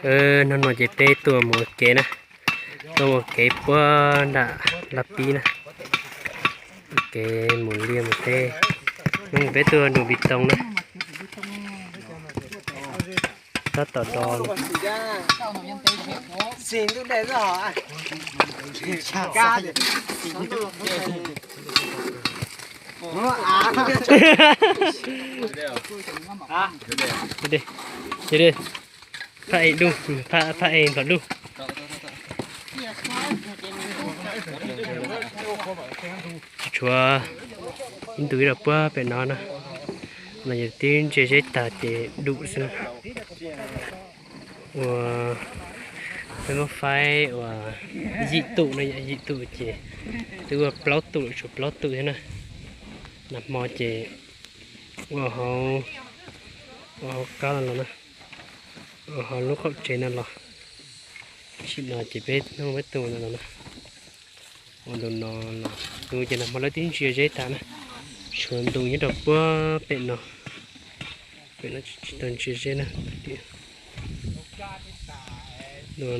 Hnub no ces peb tuaj mus ua kev na, tuaj mus ua kev puag nram Laj Pib na, ua kev mus liaj mus teb. Hnub no peb tuaj num pi toos na, tab tom do. Phaj e dub, phaj e nplhom dub. Tsis tshuav ib ntus ib los puag pem no na, no yog twb ntsia zeb tag ces dub xwb na. Uas peb muab faib uas yim tum no, yim tum ces twb ua plaub tum, tshuav plaub tum thiab na. Nag hmo ces ua hauv, ua hauv qab no los na, ua hauv lub qaum tsev no los. Tam sim no ces peb hnub peb tuaj no los na, ua ntu no los, ntu ces nag hmo lawv twb ntsia zeb tag na, tshuav ntu nyob rau puag pem no, pem no tsis tau ntsia zeb na. Qhov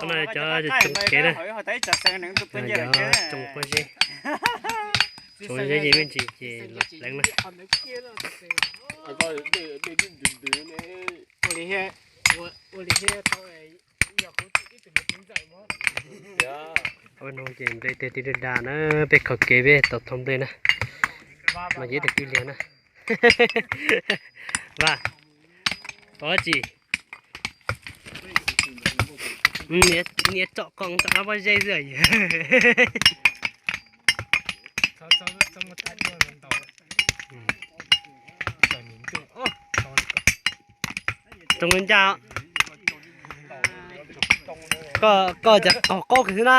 no cov tsoo kev na, cov tsoo pob zeb, tsoo zeb ces me ntsis ces los pleev na. Ua no ces nplej tiag tib da da na, peb kho kev peb tau thoob nplej na. Mas yeej tiag tib liag na. Vas, ua dab tsi? Niag tsom qoo tsom qab pob zeb xwb. Tsoo ncaj. Koj, koj cas qaug qaub kiag xwb na.